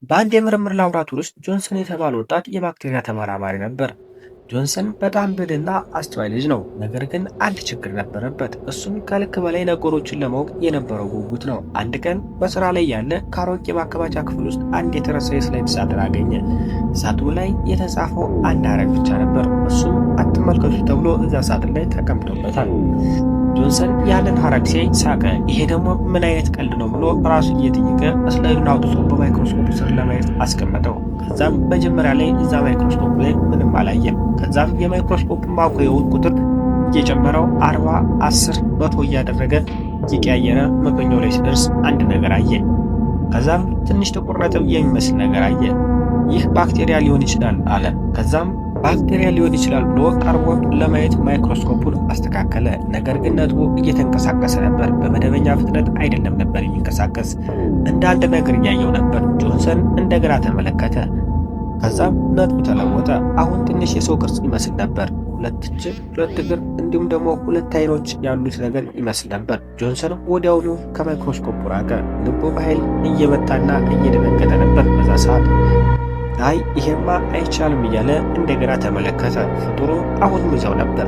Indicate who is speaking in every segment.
Speaker 1: በአንድ የምርምር ላብራቶሪ ውስጥ ጆንሰን የተባለ ወጣት የባክቴሪያ ተመራማሪ ነበር። ጆንሰን በጣም ብልህና አስተዋይ ልጅ ነው። ነገር ግን አንድ ችግር ነበረበት። እሱም ከልክ በላይ ነገሮችን ለማወቅ የነበረው ጉጉት ነው። አንድ ቀን በስራ ላይ እያለ ከአሮጌ ማከማቻ ክፍል ውስጥ አንድ የተረሳ የ slide ሳጥን አገኘ። ሳጥኑ ላይ የተጻፈው አንድ ሐረግ ብቻ ነበር። እሱም "አትመልከቱ" ተብሎ እዛ ሳጥን ላይ ተቀምጦበታል። ጆንሰን ያንን ሐረግ ሲያይ ሳቀ። ይሄ ደግሞ ምን አይነት ቀልድ ነው ብሎ ራሱን እየጠየቀ slide ኡን አውጥቶ በማይክሮስኮፕ ስር ለማየት አስቀመጠው። ከዛም መጀመሪያ ላይ እዛ ማይክሮስኮፕ ላይ ምንም አላየም። ከዛም የማይክሮስኮፕ ማጉያውን ቁጥር እየጨመረው 40፣ 10፣ 100 እያደረገ እየቀያየረ 100ኛው ላይ ሲደርስ አንድ ነገር አየ። ከዛም ትንሽ ጥቁር ነጥብ የሚመስል ነገር አየ። ይህ ባክቴሪያ ሊሆን ይችላል አለ። ከዛም ባክቴሪያ ሊሆን ይችላል ብሎ ቀርቦ ለማየት ማይክሮስኮፑን አስተካከለ። ነገር ግን ነጥቡ እየተንቀሳቀሰ ነበር። በመደበኛ ፍጥነት አይደለም ነበር የሚንቀሳቀስ፣ እንደ አንድ ነገር እያየው ነበር። ጆንሰን እንደገና ተመለከተ። ከዛም ነጥቡ ተለወጠ። አሁን ትንሽ የሰው ቅርጽ ይመስል ነበር። ሁለት እጅ፣ ሁለት እግር እንዲሁም ደግሞ ሁለት አይኖች ያሉት ነገር ይመስል ነበር። ጆንሰን ወዲያውኑ ከማይክሮስኮፑ ራቀ። ልቡ በኃይል እየመታና እየደነገጠ ነበር በዛ ሰዓት። አይ፣ ይሄማ አይቻልም እያለ እንደገና ተመለከተ። ፍጡሩ አሁንም እዛው ነበር፣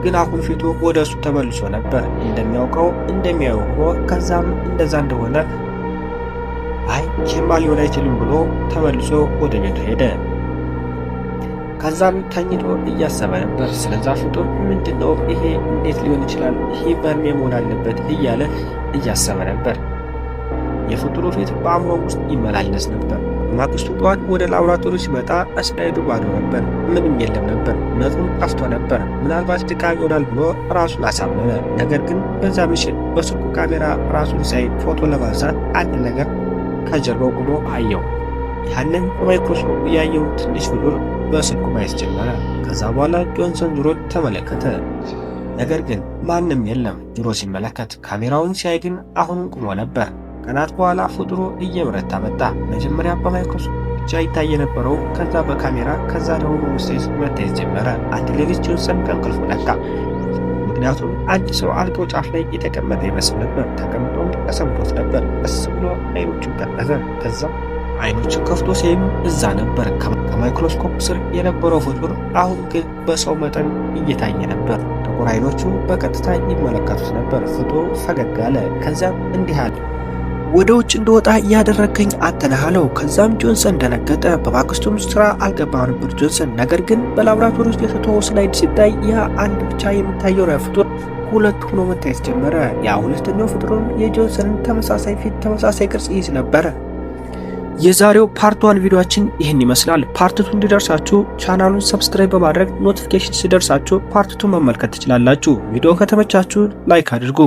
Speaker 1: ግን አሁን ፊቱ ወደ እሱ ተመልሶ ነበር። እንደሚያውቀው እንደሚያየው ሆኖ ከዛም እንደዛ እንደሆነ አይ፣ ይሄማ ሊሆን አይችልም ብሎ ተመልሶ ወደ ቤቱ ሄደ። ከዛም ተኝቶ እያሰበ ነበር ስለዛ ፍጡር። ምንድነው ይሄ? እንዴት ሊሆን ይችላል? ይሄ በህልሜ መሆን አለበት እያለ እያሰበ ነበር። የፍጡሩ ፊት በአእምሮ ውስጥ ይመላለስ ነበር። በማግስቱ ጠዋት ወደ ላቦራቶሪ ሲመጣ slide ኡ ባዶ ነበር። ምንም የለም ነበር። ነጥቡም ጠፍቶ ነበር። ምናልባት ድካም ይሆናል ብሎ ራሱን አሳመነ። ነገር ግን በዛ ምሽት በስልኩ ካሜራ ራሱን ሳይ ፎቶ ለማንሳት አንድ ነገር ከጀርባው ቆሞ አየው። ያንን በማይክሮስኮፕ ያየው ትንሽ ፍጡር በስልኩ ማየት ጀመረ። ከዛ በኋላ ጆንሰን ዞሮ ተመለከተ። ነገር ግን ማንም የለም። ዞሮ ሲመለከት፣ ካሜራውን ሲያይ ግን አሁንም ቆሞ ነበር። ቀናት በኋላ ፍጡሩ እየበረታ መጣ። መጀመሪያ በማይክሮስኮፕ ብቻ ይታይ የነበረው ከዛ በካሜራ፣ ከዛ ደግሞ በመስታወት መታየት ጀመረ። አንድ ሌሊት ጆንሰን ከእንቅልፉ ነቃ። ምክንያቱም አንድ ሰው አልጋው ጫፍ ላይ የተቀመጠ ይመስል ነበር። ተቀምጦም ተሰምቶት ነበር። ቀስ ብሎ አይኖቹን ከፈተ። ከዛም አይኖቹን ከፍቶ ሲያይም እዛ ነበር። ከማይክሮስኮፕ ስር የነበረው ፍጡር አሁን ግን በሰው መጠን እየታየ ነበር። ጥቁር አይኖቹ በቀጥታ ይመለከቱት ነበር። ፍጡሩ ፈገግ አለ። ከዚያም እንዲህ አለ። ወደ ውጭ እንድወጣ ያደረገኝ አንተ ነህ አለው። ከዛም ጆንሰን ደነገጠ። በማግስቱም ስራ አልገባም ነበር ጆንሰን። ነገር ግን በላብራቶሪ ውስጥ የተተወው slide ሲታይ ያ አንድ ብቻ የሚታየው ፍጡር ሁለት ሆኖ መታየት ጀመረ። ያ ሁለተኛው ፍጡርም የጆንሰንን ተመሳሳይ ፊት፣ ተመሳሳይ ቅርጽ ይይዝ ነበረ። የዛሬው part 1 ቪዲዮአችን ይህን ይመስላል። Part 2 እንዲደርሳችሁ ቻናሉን subscribe በማድረግ notification ሲደርሳችሁ part 2 መመልከት ትችላላችሁ። ቪዲዮ ከተመቻችሁ like አድርጉ።